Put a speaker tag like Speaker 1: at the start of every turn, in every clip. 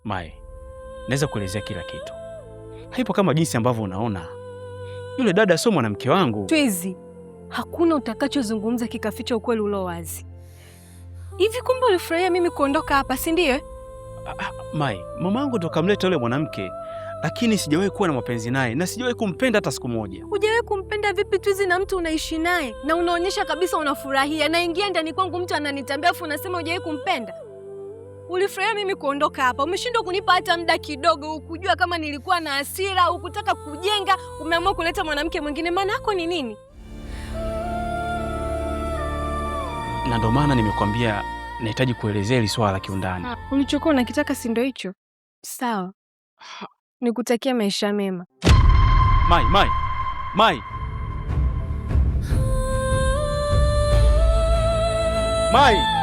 Speaker 1: Mai, naweza kuelezea kila kitu. Haipo kama jinsi ambavyo unaona. Yule dada sio mwanamke wangu.
Speaker 2: Twizi, hakuna utakachozungumza kikaficha ukweli ulio wazi. Hivi kumbe ulifurahia mimi kuondoka hapa, si ndio?
Speaker 1: Mai, mamangu ndo kamleta yule mwanamke, lakini sijawahi kuwa na mapenzi naye na sijawahi kumpenda hata siku moja.
Speaker 2: Hujawahi kumpenda vipi Twizi, na mtu unaishi naye na unaonyesha kabisa unafurahia? Naingia ndani kwangu mtu ananitambia, afu unasema hujawahi kumpenda? Ulifurahia mimi kuondoka hapa, umeshindwa kunipa hata muda kidogo, ukujua kama nilikuwa na hasira, ukutaka kujenga, umeamua kuleta mwanamke mwingine. Maana yako ni nini?
Speaker 1: Na ndo maana nimekwambia nahitaji kuelezea hili swala kiundani.
Speaker 2: Ulichokuwa unakitaka si ndio hicho? Sawa, nikutakia maisha mema.
Speaker 1: Mai, Mai, Mai. Mai.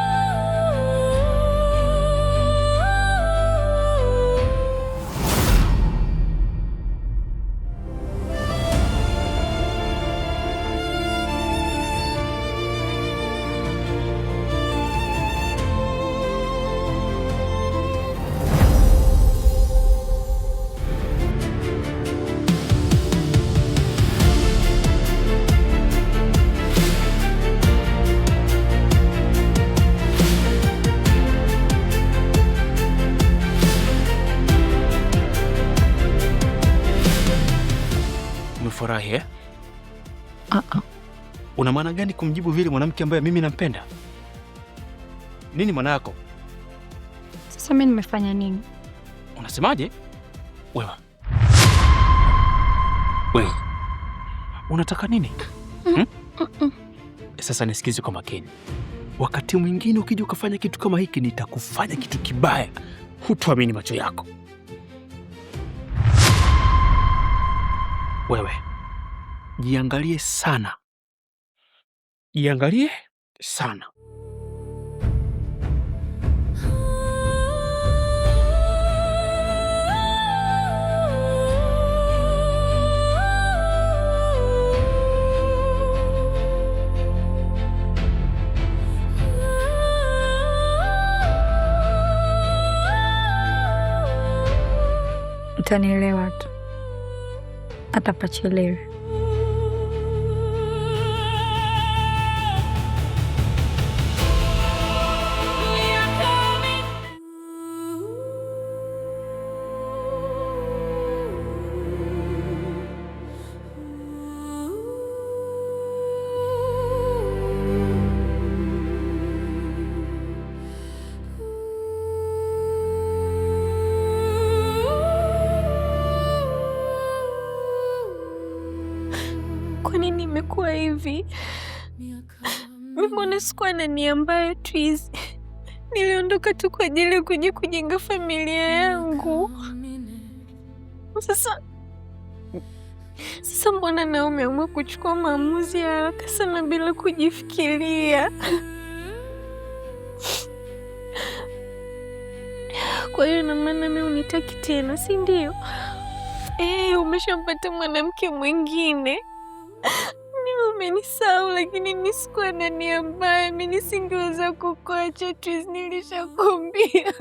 Speaker 1: Umefurahi eh? Una maana gani kumjibu vile mwanamke ambaye mimi nampenda? Nini maana yako?
Speaker 3: Sasa mimi nimefanya nini?
Speaker 1: Unasemaje? Wewe. Wewe. Unataka nini? Hmm? Sasa nisikize kwa makini. Wakati mwingine ukija ukafanya kitu kama hiki, nitakufanya kitu kibaya, hutuamini macho yako. Wewe jiangalie sana, jiangalie sana.
Speaker 3: Utanielewa tu, hata pachelewe.
Speaker 2: Kwa nini imekuwa hivi? Mimi mbona sikuwa na nia mbaya Twizi? Niliondoka tu kwa ajili ya kuja kujenga familia yangu. Sasa mbona na umeamua kuchukua maamuzi ya haraka sana bila kujifikiria? Kwa hiyo na maana mimi unitaki tena, si ndio? Umeshampata mwanamke mwingine. Mimi umenisahau, lakini mimi sikuwa na nia mbaya. Mimi nisingeweza kukuacha Twiz, nilishakwambia.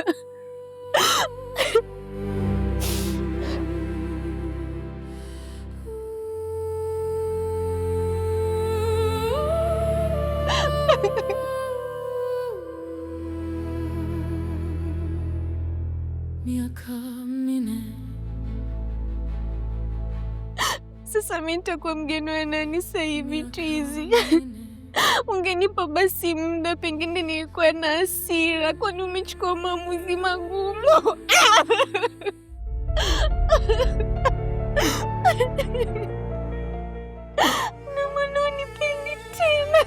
Speaker 4: Miaka minne.
Speaker 2: Sasa mimi nitakuwa mgeni wa nani sasa hivi Twizi? Ungenipa basi muda, pengine nilikuwa na hasira. Kwani umechukua maamuzi magumu? Na maana unipendi tena.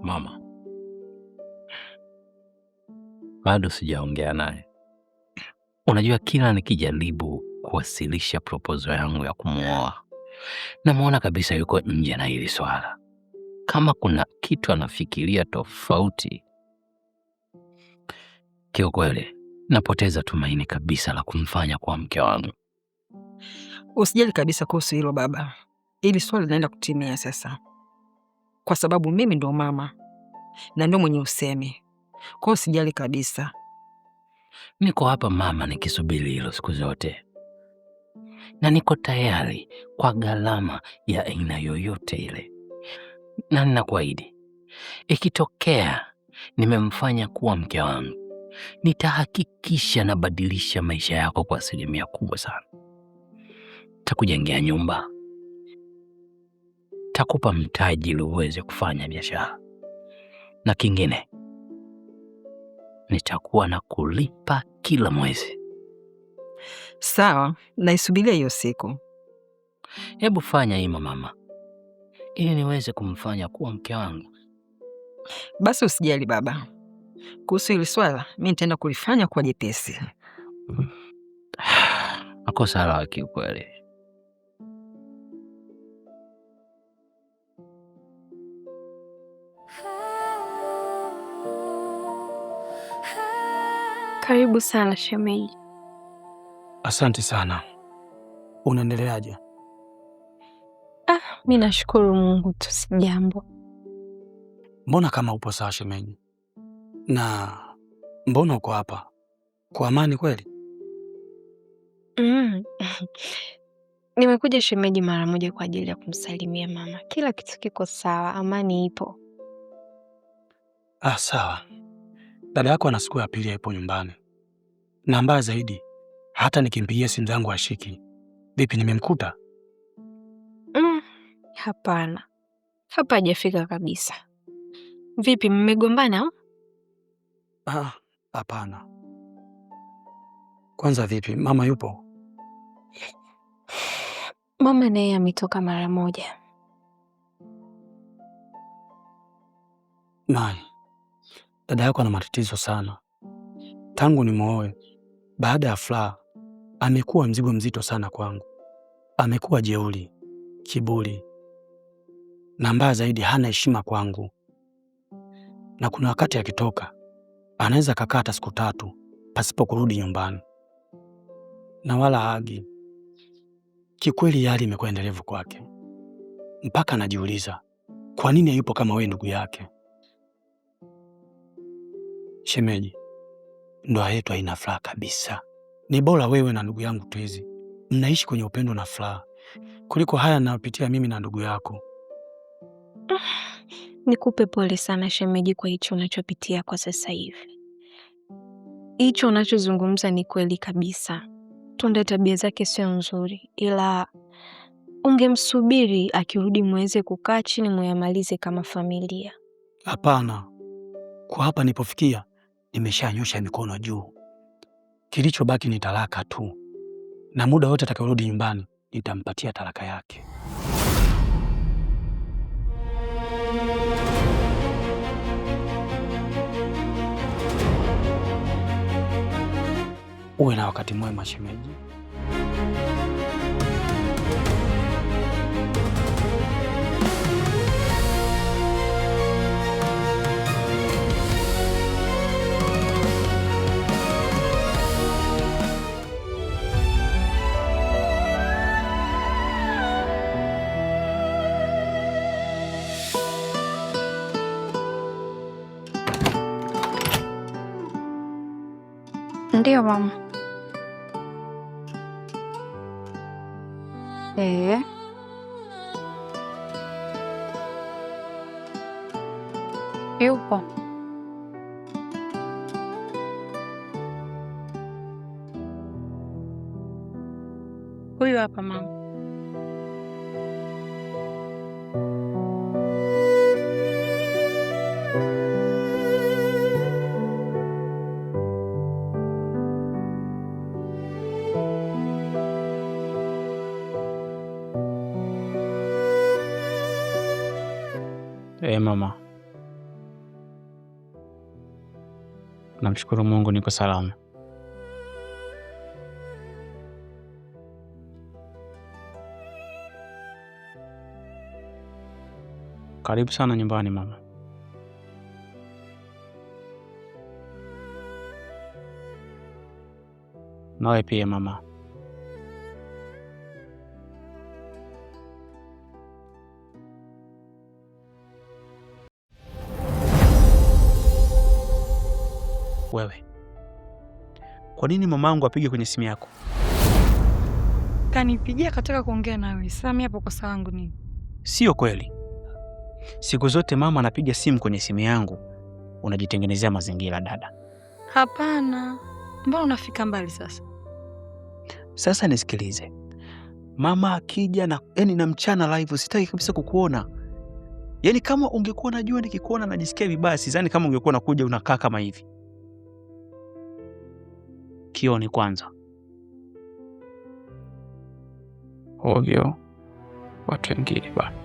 Speaker 5: Mama, bado sijaongea naye. Unajua, kila nikijaribu kuwasilisha proposal yangu ya kumwoa, namwona kabisa yuko nje na hili swala. Kama kuna kitu anafikiria tofauti, kiukweli napoteza tumaini kabisa la kumfanya kuwa mke wangu.
Speaker 6: Usijali kabisa kuhusu hilo baba, hili swali linaenda kutimia sasa, kwa sababu mimi ndo mama na ndo mwenye usemi. Kwa hiyo usijali kabisa.
Speaker 5: Niko hapa mama, nikisubiri hilo siku zote, na niko tayari kwa gharama ya aina yoyote ile, na ninakuahidi ikitokea nimemfanya kuwa mke wangu, nitahakikisha nabadilisha maisha yako kwa asilimia kubwa sana. Takujengea nyumba, takupa mtaji ili uweze kufanya biashara, na kingine nitakuwa na kulipa kila mwezi.
Speaker 6: Sawa, naisubiria hiyo siku.
Speaker 5: Hebu fanya hima mama, ili niweze kumfanya kuwa mke wangu.
Speaker 6: Basi usijali baba, kuhusu hili swala mi nitaenda kulifanya kwa jepesi.
Speaker 5: Nakosa raha kiukweli.
Speaker 3: Karibu sana shemeji.
Speaker 1: Asante sana. Unaendeleaje?
Speaker 3: Ah, mi nashukuru Mungu tu, sijambo.
Speaker 1: Mbona kama upo sawa shemeji? Na mbona uko hapa kwa amani kweli?
Speaker 3: Nimekuja shemeji mara moja kwa ajili ya kumsalimia mama. Kila kitu kiko sawa, amani ipo.
Speaker 1: Ah, sawa. Dada yako ana siku ya pili haipo nyumbani, na mbaya zaidi hata nikimpigia simu zangu hashiki. Vipi, nimemkuta?
Speaker 3: Hapana, hapa hajafika kabisa. Vipi, mmegombana au?
Speaker 1: Ah, hapana. Kwanza vipi, mama yupo?
Speaker 3: Mama naye ametoka mara moja.
Speaker 1: Mai, dada yako ana matatizo sana. Tangu nimwoe, baada ya furaha, amekuwa mzigo mzito sana kwangu. Amekuwa jeuri, kiburi, na mbaya zaidi hana heshima kwangu. Na kuna wakati akitoka anaweza kakaa hata siku 3 pasipo kurudi nyumbani, na wala hagi. Kikweli hali imekuwa endelevu kwake, mpaka anajiuliza kwa nini hayupo kama wewe ndugu yake. Shemeji, ndoa yetu haina furaha kabisa. Ni bora wewe na ndugu yangu Twizi mnaishi kwenye upendo na furaha kuliko haya ninayopitia mimi na ndugu yako.
Speaker 3: Nikupe pole sana shemeji kwa hicho unachopitia kwa sasa hivi. Hicho unachozungumza ni kweli kabisa. Tunda tabia zake sio nzuri, ila ungemsubiri akirudi muweze kukaa chini muyamalize kama familia.
Speaker 1: Hapana, kwa hapa nilipofikia nimeshanyosha mikono juu. Kilichobaki ni talaka tu, na muda wote atakayorudi nyumbani nitampatia talaka yake. Uwe na wakati mwema shemeji.
Speaker 3: Ndiyo mama. Yupo. Huyu hapa mama.
Speaker 1: Hey mama, namshukuru Mungu niko salama. Karibu sana nyumbani mama. Nawe pia mama. Wewe, kwa nini mamangu apige kwenye simu yako?
Speaker 4: Kanipigia kataka kuongea nawe. Sasa mimi hapo kosa langu nini?
Speaker 1: Sio kweli. Siku zote mama anapiga simu kwenye simu yangu. Unajitengenezea mazingira dada.
Speaker 4: Hapana, mbona unafika mbali sasa?
Speaker 1: Sasa nisikilize, mama akija na yani na mchana live, sitaki kabisa kukuona. Yaani kama ungekuwa najua nikikuona najisikia vibaya, sidhani kama ungekuwa nakuja unakaa kama hivi. Kioni kwanza. Ovyo watu wengine bana.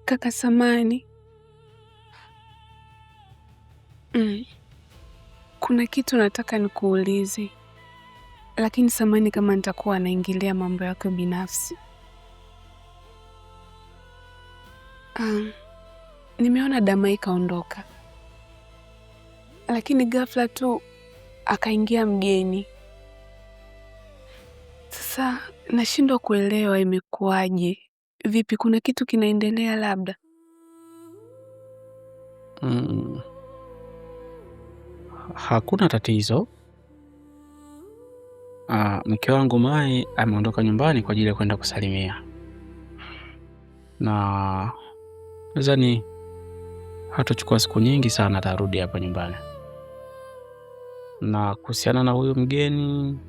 Speaker 3: Kaka Samani, kuna kitu nataka nikuulize, lakini samani kama nitakuwa naingilia mambo yako binafsi. Nimeona Damai kaondoka, lakini ghafla tu akaingia mgeni. Sasa nashindwa kuelewa imekuwaje. Vipi, kuna kitu kinaendelea labda?
Speaker 1: Mm. Hakuna tatizo. Mke wangu Mai ameondoka nyumbani kwa ajili ya kwenda kusalimia, na nadhani hatochukua siku nyingi sana, atarudi hapa nyumbani. Na kuhusiana na huyu mgeni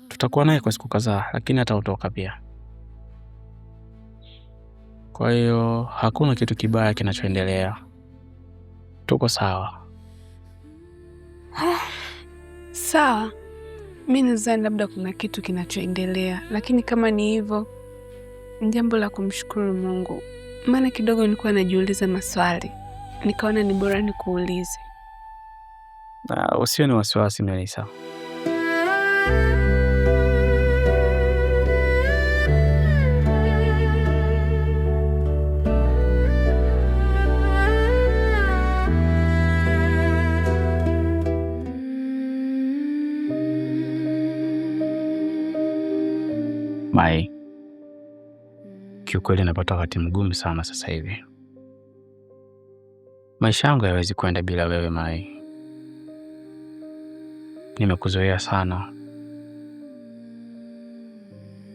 Speaker 1: tutakuwa naye kwa siku kadhaa, lakini ataondoka pia. Kwa hiyo hakuna kitu kibaya kinachoendelea, tuko sawa.
Speaker 3: Sawa, mi nadhani labda kuna kitu kinachoendelea, lakini kama ni hivyo, ni jambo la kumshukuru Mungu, maana kidogo nilikuwa najiuliza maswali, nikaona ni bora nikuulize.
Speaker 1: Usiwe ni wasiwasi Melissa. Mai, kiukweli napata wakati mgumu sana sasa hivi. Maisha yangu hayawezi kwenda bila wewe Mai. Nimekuzoea sana,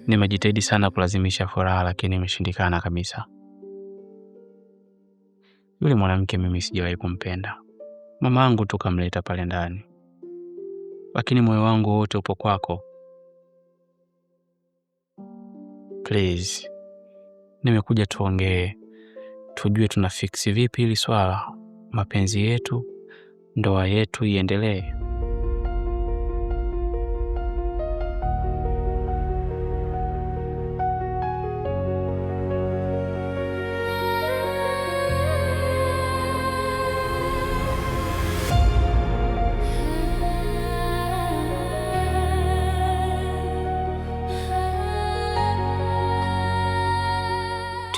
Speaker 1: nimejitahidi sana kulazimisha furaha, lakini imeshindikana kabisa. Yule mwanamke mimi sijawahi kumpenda, mama yangu tu kamleta pale ndani, lakini moyo wangu wote upo kwako. Please, nimekuja tuongee, tujue tuna fix vipi hili swala, mapenzi yetu, ndoa yetu iendelee.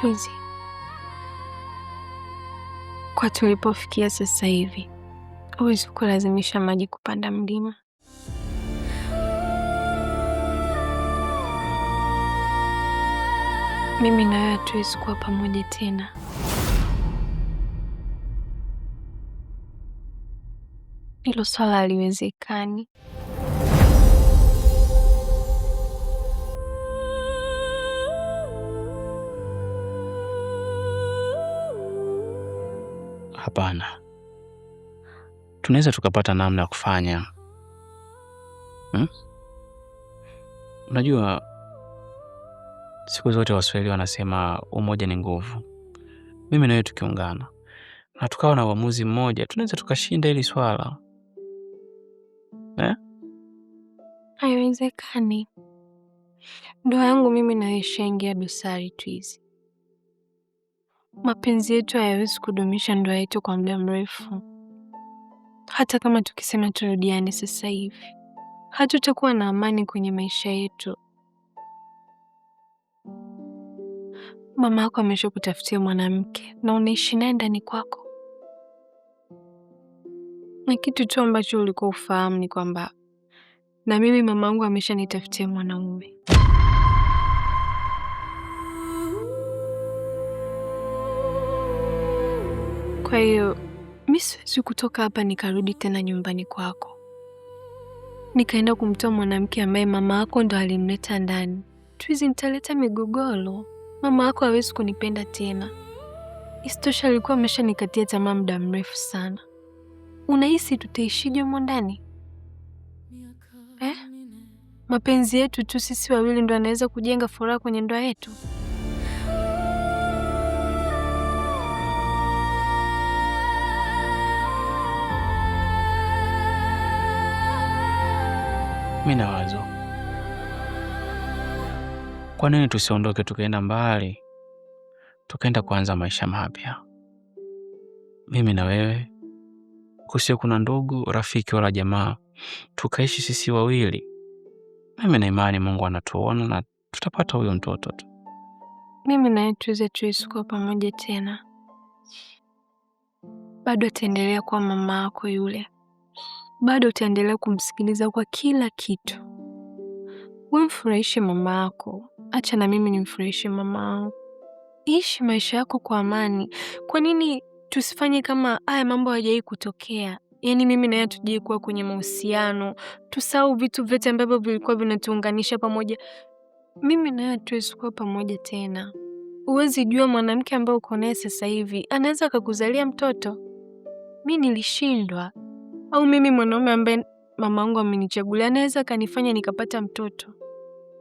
Speaker 3: Twizi, kwa tulipofikia sasa hivi, huwezi kulazimisha maji kupanda mlima. Mimi na wewe hatuwezi kuwa pamoja tena. Hilo swala haliwezekani.
Speaker 1: Hapana, tunaweza tukapata namna ya kufanya. Unajua, siku zote Waswahili wanasema umoja ni nguvu. Mimi na wewe tukiungana na tukawa na uamuzi mmoja, tunaweza tukashinda hili swala eh?
Speaker 3: Haiwezekani. Ndoa yangu mimi na wewe ishaingia dosari Twizy. Mapenzi yetu hayawezi kudumisha ndoa yetu kwa muda mrefu. Hata kama tukisema turudiane sasa hivi, hatutakuwa na amani kwenye maisha yetu. Mama yako ameshakutafutia mwanamke na unaishi naye ndani kwako, na kitu tu ambacho ulikuwa ufahamu ni kwamba na mimi mama yangu ameshanitafutia mwanaume. Kwa hiyo mi siwezi kutoka hapa nikarudi tena nyumbani kwako nikaenda kumtoa mwanamke ambaye mama yako ndo alimleta ndani. Twizy, nitaleta migogoro. Mama yako hawezi kunipenda tena. Isitoshe alikuwa ameshanikatia tamaa muda mrefu sana. Unahisi tutaishije humo ndani eh? Mapenzi yetu tu sisi wawili ndo anaweza kujenga furaha kwenye ndoa yetu.
Speaker 1: Mi na wazo, kwa nini tusiondoke tukaenda mbali, tukaenda kuanza maisha mapya, mimi na wewe, kusio kuna ndugu, rafiki wala jamaa, tukaishi sisi wawili. Mimi na imani Mungu anatuona na tutapata huyo mtoto tu.
Speaker 3: Mimi na wewe tuweze tuishi kwa pamoja tena, bado ataendelea kuwa mama yako yule, bado utaendelea kumsikiliza kwa kila kitu. We mfurahishe mama yako, acha na mimi nimfurahishe mama yangu. Ishi maisha yako kwa amani. Kwa nini tusifanye kama haya mambo hayajawahi kutokea? Yaani mimi na yeye hatujai kuwa kwenye mahusiano, tusahau vitu vyote ambavyo vilikuwa vinatuunganisha pamoja. Mimi na yeye hatuwezi kuwa pamoja tena. Huwezi jua mwanamke ambaye uko naye sasa hivi anaweza akakuzalia mtoto. Mi nilishindwa. Au mimi mwanaume ambaye mama yangu amenichagulia anaweza akanifanya nikapata mtoto.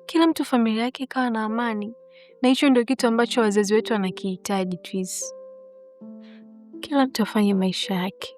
Speaker 3: Kila mtu familia yake ikawa na amani, na hicho ndio kitu ambacho wazazi wetu wanakihitaji. Twizy, kila mtu afanye maisha yake.